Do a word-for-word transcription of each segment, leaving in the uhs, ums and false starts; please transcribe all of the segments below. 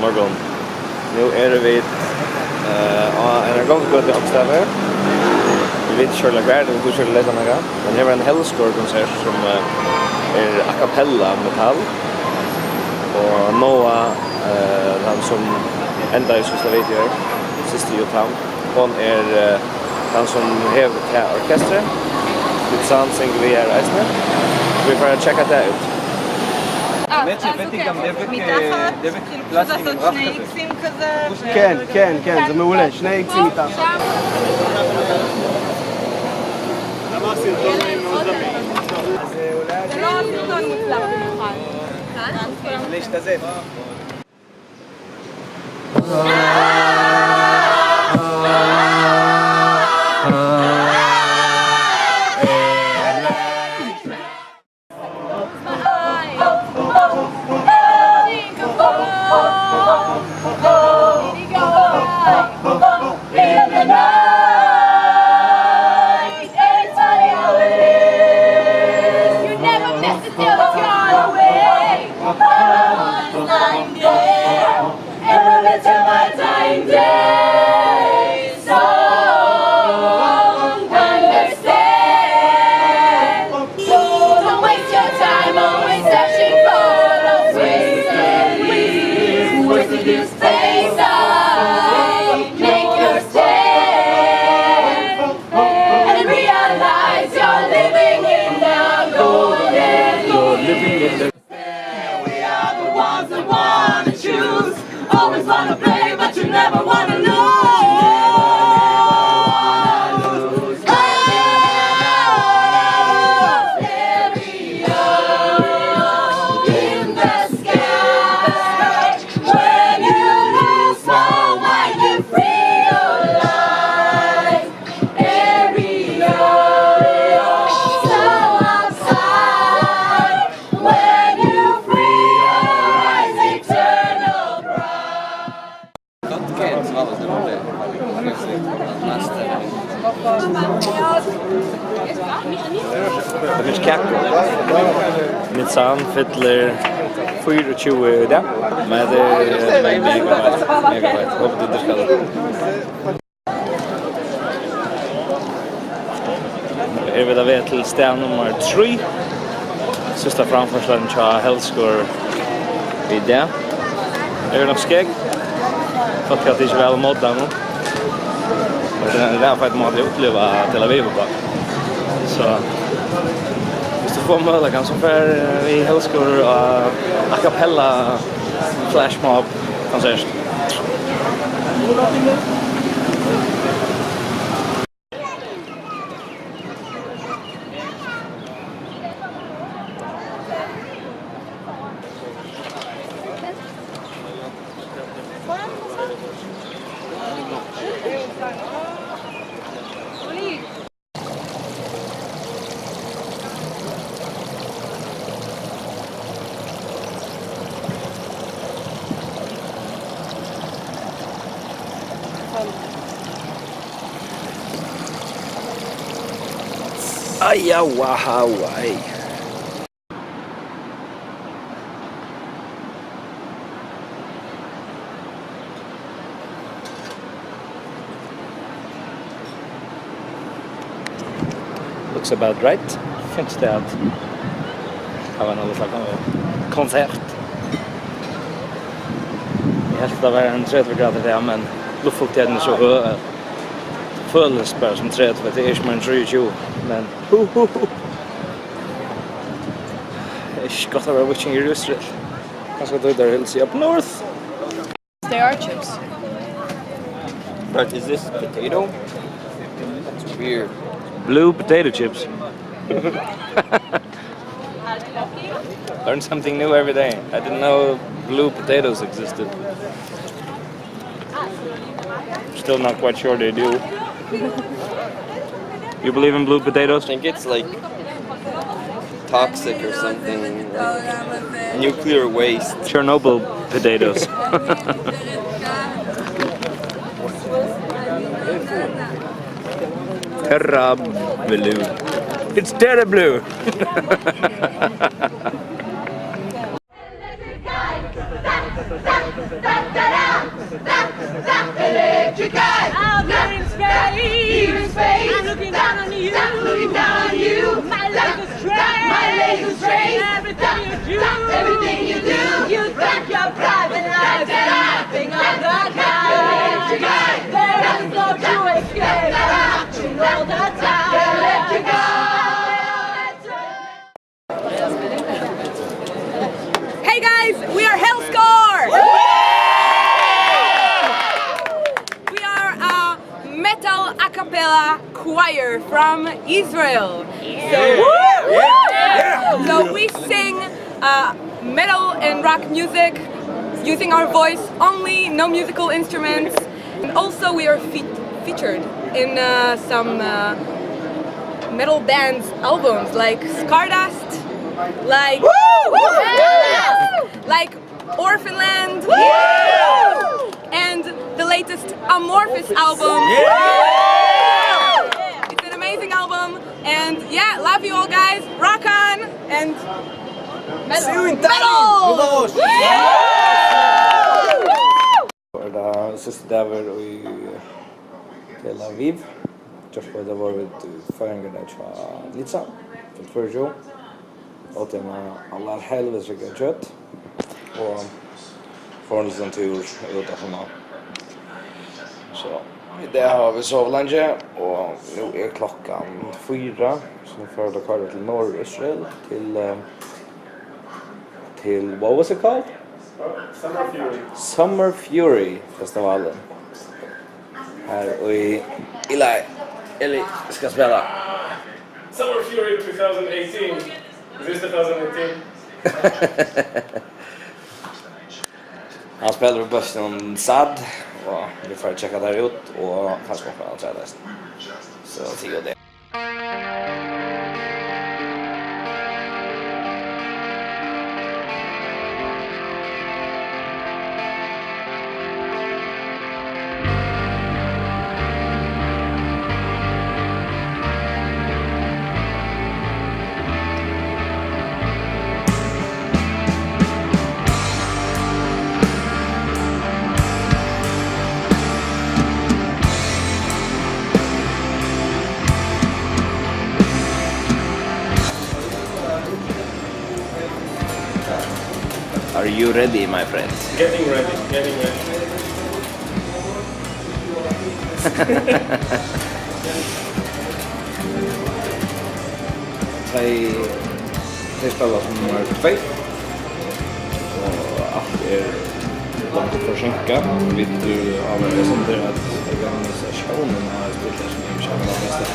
Morgun. Nú eru vit, eh, á einari gongugøtu okkurt staðni. Vit vita ikki ordiliga hvar, vit vita ikki ordiliga nakað. Men her var ein Hellscore-konsert, sum, eh, er a cappella metal. Og Noah, eh, hann sum endaði í Svíslaviti her, systir Jotam, hon er, eh, hann sum hevur tað orkestrið. Vit sann syngur við her eisini. Vit fara at tjekka tað út. Neće, već ti kam, deve ke, deve ke plastik. כן, כן, כן, זה מעולה, שני איקסים איתם. להשתזף. Ever till my dying day. So understand. Don't waste your time always searching for those wasted years. Wasted years face up. Make your stand. And realize you're living in the golden age. We are the ones that wanna choose. Always wanna play, but you never wanna lose. Stereo in the sky. When you lose my mind, you free your life. Stereo, so outside. When you free your eyes, eternal pride. Tað er ikki kakó. Mitsan fyllir fýraogtjúgu í dag. Men tað er, eh, mega feitt, mega feitt. Hopi tit dyrka tað. Eru vit á veg til stað nummar trý. Síðsta framførslan hjá Hellscore í dag. Tað er nokk skegg. Fólk hava tikið væl ímóti teimum. Og tað er ein ræðufeitur máti at uppliva Tel Aviv uppá. So, viss tú fært møguleikan, so far, eh, við Hellscore á a cappella flashmob konsert. Ai, au, ah, au, ai. Looks about right. Finnst tað at hava ein lítla kon-, konsert. Eg helt at tað var ein tretivu gradir í dag, men luftfuktigheiturin er so høg, at tað følist bara sum tretivu, tað er ikki meir enn trýogtjúgu, men hu, hu, hu. Eish, gott at vera vitjing í Ísrael. Kanska tí teir hilsa up north. They are chips. But is this potato? That's weird. Blue potato chips. Learn something new every day. I didn't know blue potatoes existed. Still not quite sure they do. You believe in blue potatoes? I think it's like toxic or something, like nuclear waste. Chernobyl potatoes. Terra blue. It's Terra blue. Everything you do, everything you do, you think you're private life, nothing of the kind. There is no true escape, watching all the time. Hey guys, we are Hellscore! We are a metal a cappella choir from Israel. So, so we sing uh, metal and rock music using our voice only, no musical instruments. And also we are fe- featured in uh, some uh, metal bands albums like Skardust, like like Orphanland, and the latest Amorphis album. It's an amazing album, and yeah, love you all guys. Rock on and metal. See you in Tallinn. Metal. Vamos. Woo! Er tað síðsti dagur í Tel Aviv. Gjørt, tað vóru vit í føðingardag hjá Litsa, fyllt fýraogtjúgu. Áttu eina allar helvitis rygga kjøt og fóru ein lítlan túr út aftaná. So, í dag hava vit sovið leingi, og nú er klokkan fýra, so nú fara vit at koyra til Norðurísrael, til, eh, til, what was it called? Summer Fury. Summer Fury festivalin. Her í, í lagi. Eli skal spæla. Summer Fury two thousand eighteen. Is this two thousand eighteen? Hann spælir við bøssinum Sad, og vit fara at tjekka tær út, og kanska okkurt annað eisini. So, see you there. Are you ready, my friend? Getting ready, getting ready. Tey, tey spæla sum nummar tvey, og alt er longu forseinkað. Vit, eh, hava verið sum tað at organisatiónin hevur stilt tað sum ikki hevur verið best.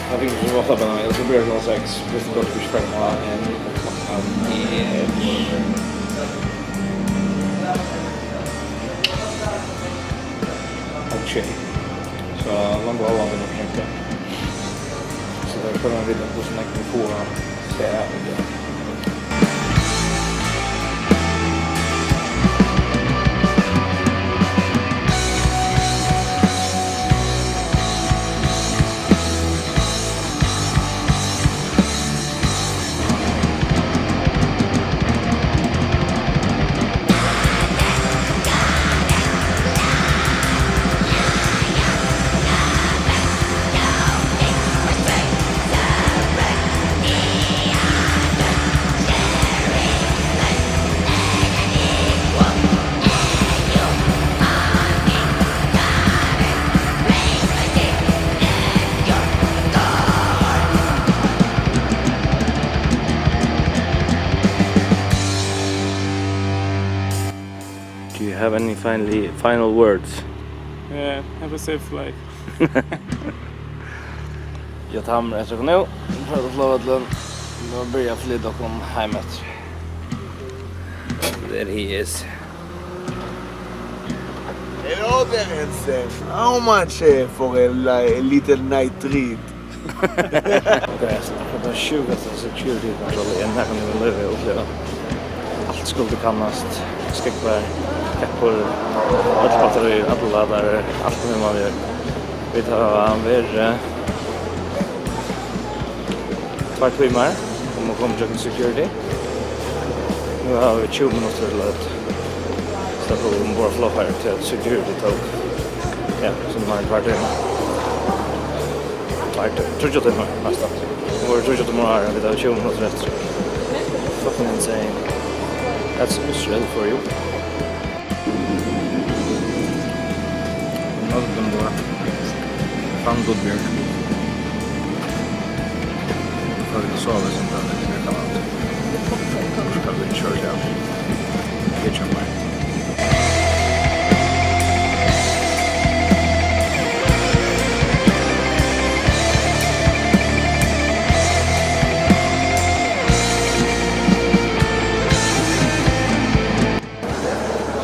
Eg fekk ikki vátta pengar, eg skal byrja klokkan seks, viss tú gott vil spæla ein klokkan. Ok. So, langt og alvandi nokk hetta. So tað er spennandi at vita, hvussu nógv vit fáa. Ja, ja. Do you have any finally, final words? Yeah, have a safe flight. Eg tar meg eftir nú. Fara til flogvøllin. Nú byrja at flyta okkum heim eftir. There he is. Hello there, handsome. How much, eh, for a li-, a little night treat? Ok, so tað er sjúkasta security control eg nakrantíð í lívi havi upplivað. Alt skuldi kannast, skógvar, teppur, øll battarí, allir ladarar, alt sum man ger. Vit hava verið tveir tímar um at koma ígjøgnum security. Nú hava vit tjúgu minuttir til at sleppa umborð á flogfarið til at security tók, ja, so meira enn tveir tímar. Tveir tí-, tríggjar tímar næstan. Vit vóru tríggjar tímar áðrenn, vit hava tjúgu minuttir eftir. Fucking insane. That's Israel for you. Another Dundee. Fann Dundee. Fór vit at sova í sumbi, men tað kann alt. Skal vit koyra, ja. Vit koma.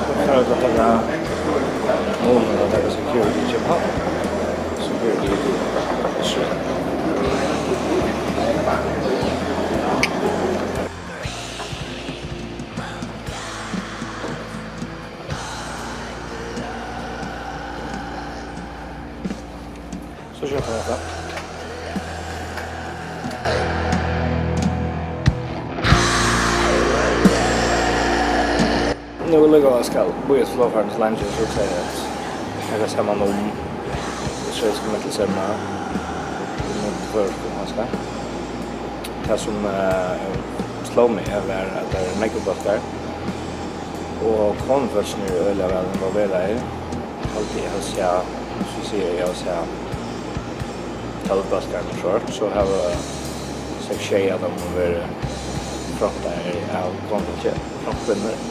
So fara vit at taka, munin at taka security í København. Security í Israel. So skjótt var hetta. Nú er líka, skal bíða eftir flogfarinum so leingi, so hugsaði eg at taka saman um, so eg skal møta til seinna. Nú til føroysku, kanska. Tað sum, eh, sló meg, var, at tað eru nógvir bólkar, og konufólkini eru øgiliga væl involverað, haldi eg, eg havi sæð, so sigi eg, eg havi sæð tólv bólkar, men so, so hava seks, sjey av teimum verið frontaðir av konufólki, frontkvinnur.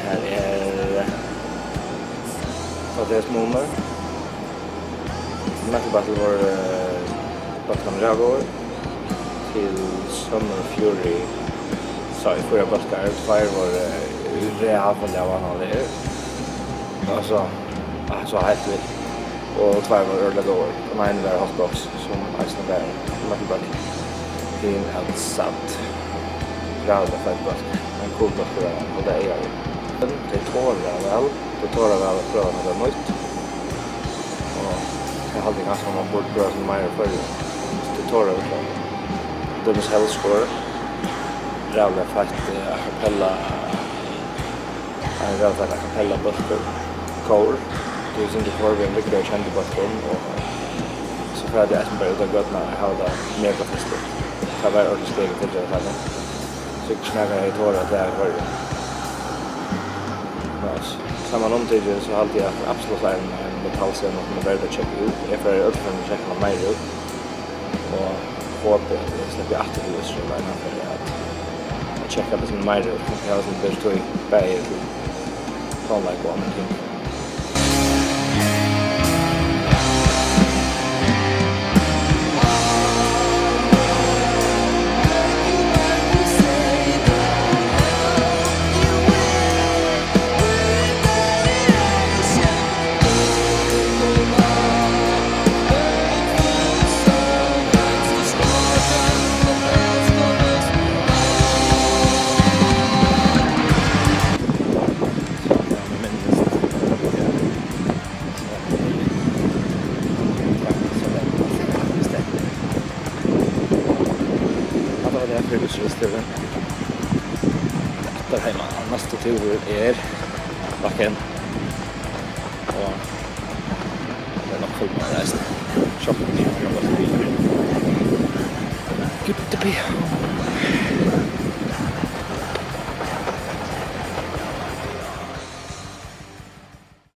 Her er Mathias Mummer. Metal Battle vóru, eh, bólkarnir ræðuliga góðir. Til Summer Fury sá eg fýra bólkar, tveir vóru, eh, ræðuliga vánaligir. Altso, altso heilt vilt. Og tveir vóru øgiliga góðir. Tann eini var Hotbox, sum eisini var Metal Battle. Hin at satt. Ræðuliga feitur bólkur. Ein cool bólkur at halda eyga við. Men tey tora væl. Tey tora væl at prøva nakað nýtt. Og eg haldi kanska, man burdi prøva seg meira í Føroyum. Tey tora virkiliga. Til dømis Hellscore. Ræðuliga feitt, eh, a cappella. Ein ræðuliga feitur a cappella bólkur. Kór. Tey sungu kór við ein rúgvu av kendum bólkum, og so fara tey eisini bara út á gøtuna og hava tað mega festligt. Tað var ordentligt stig at fylgja við teimum. Sikkurt ikki nakar hevði torað tað í Føroyum. Men altso, samanumtikið, so haldi eg, at absolutt ein, ein metal scena, sum er verd at tjekka út. Eg fari í øll førum at tjekka hana meira út. Og hopi, at eg sleppi aftur til Ísrael eina ferð at, at tjekka tað sum meira út. Kanska hava sum betri tíð, bæði til tónleik og onnur ting. Hatta var tað fyri Ísraelsferðina. Aftur heim. Næsti túrur er Bakken. Og tað er nokk fullur eisini. Sjálvt um tað er nokk bilur. Gud, tað er